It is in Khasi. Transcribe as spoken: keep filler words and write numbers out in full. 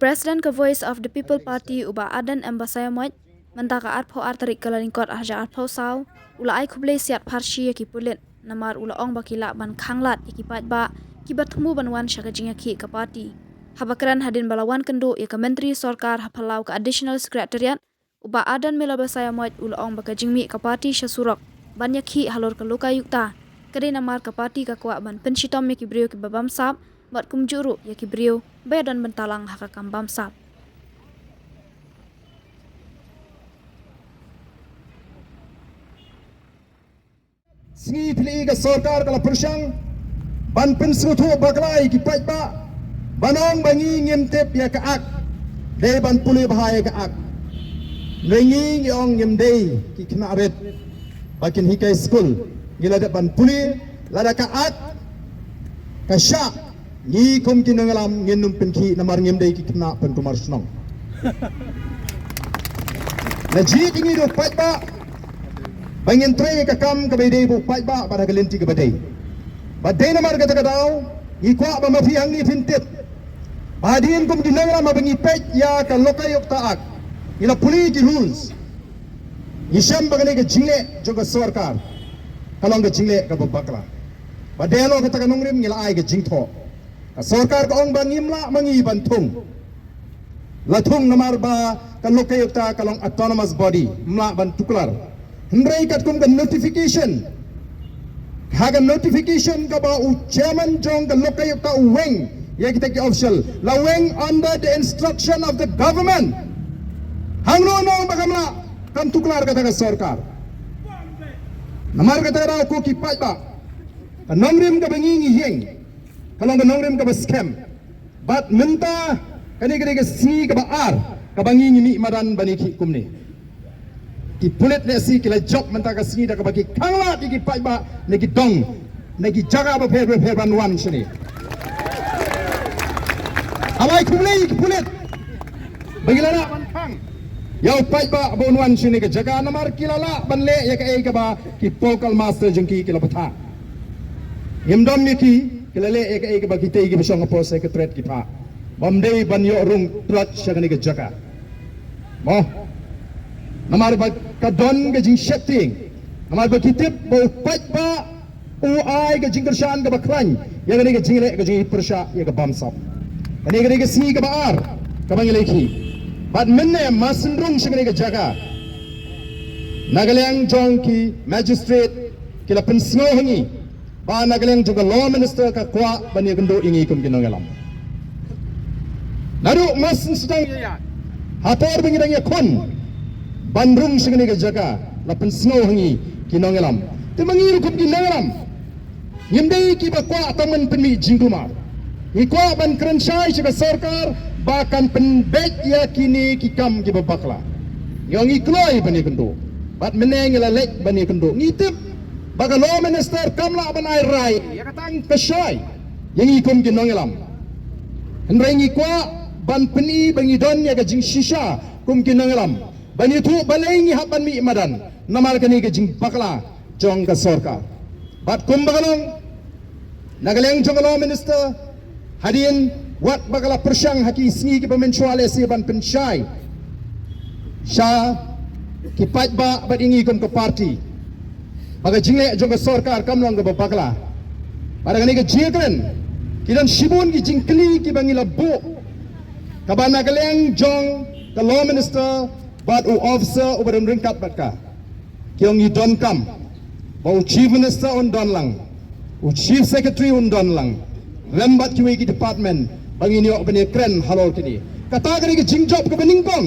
President ka Voice of the People Party u Bah Ardent M Basaiawmoit, mynta ka arphew ar tarik Kyllalyngkot arhajar arphew saw, u la ai khublei siat pharshi ïa ki pulit namar u la ong ba ki lah ban khanglad ïa ki paidbah kiba thmu ban wan sha ka jingïakhih ka party. Haba kren hadien ba la wan kynduh ïa ka Myntri Sorkar ha phyllaw ka Additional Secretariat, u Bah Ardent Miller Basaiawmoit u la ong ba ka jingmih ka party sha surok ban ïakhih halor ka Lokayukta ka dei namar ka party ka kwah ban pynshitom ïa ki briew kiba bamsap bad kumjuh ruh ïa ki briew ba ïadon bynta lang ha ka kam bamsap. Sngi phi la i ka sorkar ka la pyrshang ban pynsngewthuh bakla ïa ki paidbah ban ong ba ngi ngim tip ïa ka Act, dei ban pule bha ïa ka Act. Ngi ngi ong ngim dei ki khynnah rit ba kin hikai skul, ngi la dep ban pule lada ka Act ka shah. Ngi kum ki nongïalam ngin ym pynkhih namar ngim dei ki khynnah pynkulmar shnong. La jied ïa ngi da u paidbah ba ngin trei ïa ka kam kaba ïadei bad u paidbah bad ha ka lynti kaba dei. Bad dei namar kata ka daw ngi kwah ba ma phi hangne phin tip ba hadien kum ki nongïalam haba ngi peit ïa ka Lokayukta Act, ngi la pule ïa ki rules, ngi shem ba kane ka jingleh jong ka sorkar ka long ka jingleh kaba bakla. Bad dei halor kata ka nongrim ngi la ai ka jingthoh. Ka sorkar ka ong ba ngim lah ma ngi ban thung. La thung namar ba ka Lokayukta ka long autonomous body, ym lah ban tuklar. Hynrei katkum ka notification, ha ka notification kaba u chairman jong ka Lokayukta u weng ïa kita ki official, la weng under the instruction of the government. Hangno ong ba kam lah, kam tuklar kata ka sorkar. Namar kata ka daw ko ki paidbah, ka nongrim kaba ngi ngi ïeng ka long ka nongrim kaba skhem. Bad mynta kane ka dei ka sngi kaba ar kaba ngi ngi mih madan ban ïakhih kumne. Ki pulit lehse ki la jop mynta ka sngi da kaba ki khanglad ïa ki paidbah na ki dong, na ki jaka bapher bapher ban wan shane. Haba ai khublei ïa ki pulit ba ki la lah ban khang ïa u paidbah ba un wan shane ka jaka namar ki la lah ban leh ïa kaei kaba ki po kal master jong ki ki la bthah. Ngim don ïa ki, ki la leh ïa kaei kaba kitei kiba shong hapoh Secretariat ki phah. Bym dei ban ïoh rung tlot sha kane ka jaka. Mo. Namar ba ka don ka jingsheptieng. Namar ba ki tip ba u paidbah u ai ka jingkyrshan kaba khlaiñ ïa kane ka jingleh ka jingpyrshah ïa ka bamsap. Kane ka dei ka sngi kaba ar kaba ngi la ïakhih. Bad mynne ma sngewrung sha kane ka jaka, na ka liang jong ki magistrate ki la pynsngew ha ngi ba na ka liang jong ka Law Minister ka kwah ban ïakynduh ïa ngi kum ki nongïalam. Naduh ma sngewsih ïa, ha por ba ngi dang ïakhun ban rung sha kane ka jaka, la pynsngew ha ngi ki nongïalam. Te ma ngi ruh kum ki nongïalam ngim dei kiba kwah tang ban pynmih jingkulmar. Ngi kwah ban kren shai sha ka sorkar ba kan pynbeit ïa kine ki kam kiba bakla. Ngi ong ngi kloi ban ïakynduh. Bad mynne ngi la leit ban ïakynduh. Ngi tip ba ka Law Minister kam lah ban ai rai ïa ka tang ka shai ïa ngi kum ki nongïalam. Hynrei ngi kwah ban pyni ba ngi don ïa ka jingshisha kum ki nongïalam. Ban ïathuh balei ngi hap ban mih madan namar kane ka jingbakla jong ka sorkar. Bad kumba ka long, na ka liang jong ka Law Minister, hadien wat ba ka la pyrshang ha ki sngi kiba mynshuwa lehse ban pynshai sha ki paidbah bad ïa ngi kum ka party ba ka jingleh jong ka sorkar kam long kaba bakla. Bad ha kane ka jingkren ki don shibun ki jingkylli kiba ngi la buh, kaba na ka liang jong ka Law Minister bad u officer uba don ryngkat bad ka. Ki ong ngi donkam ba u Chief Minister un don lang, u Chief Secretary un don lang, lem bad kiwei ki department ba ngin ïoh ban ïakren halor kine. Kata ka dei ka jingjop kaba nyngkong